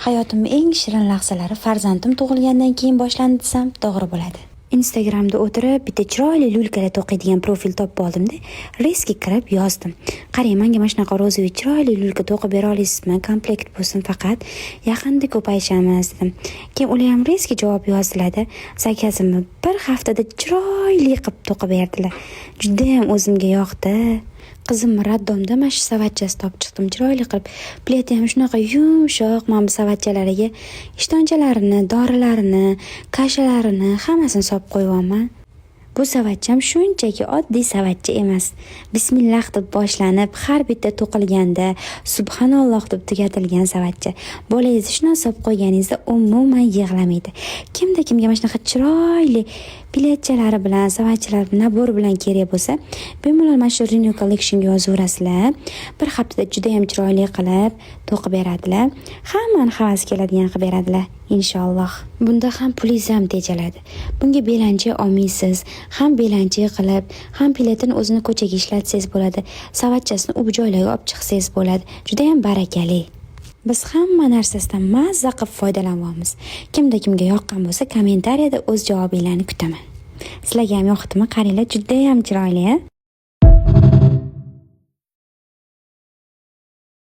Hayotimning eng shirin lahzalari farzandim tug'ilgandan keyin boshlandi desam, to'g'ri bo'ladi. Instagramda o'tirib, bitta chiroyli люлька lar to'qiydigan profil topib oldimda, резко kirib yozdim. "Qarang, menga mana shunaqa розовый chiroyli люлька to'qib bera olasizmi? Komplekt bo'lsin faqat. Yaqinda ko'payishamiz", dedim. Keyin ular ham резко javob yozdilarda, заказ imni bir haftada chiroyli qilib to'qib berdilar. Judayam o'zimga yoqdi. Qizimni роддом da mana shu savatchasi topib chiqdim. Chiroyli qilib. Плед i ham shunaqa yumshoq. Mana bu savatchalariga ishtonchalarini, dorilarini, каша larini, hammasini solib qo'yyapman. Bu savatcham shunchaki oddiy savatcha emas. Bismillah deb boshlanib, har bitta to'qilganda subhanalloh deb tugatilgan savatcha. Bolangizni shundoq solib qo'yganingizda umuman yig'lamaydi. Kimda kimga mana shunaqa chiroyli плед chalari bilan, savatchalar, набор bilan kerak bo'lsa, bemalol mana shu Renew Collectionga yozaverasizlar. Bir haftada judayam chiroyli qilib to'qib beradilar. Hammani havasi keladigan qilib beradilar, inshaalloh. Bunda ham pulingiz ham tejaladi. Bunga belancha olmaysiz. Ham belancha qilib, ham плед ini o'zini ko'chaga ishlatsangiz bo'ladi. Savatchasini u joylarga olib chiqsangiz bo'ladi. Judayam barakali. Biz hamma narsasidan mazza qilib foydalanyapmiz. Kimda kimga yoqqan bo'lsa, kommentariyada o'z javobinglarni kutaman. Sizlarga ham yoqdimi? Qaranglar, judayam chiroyli, a?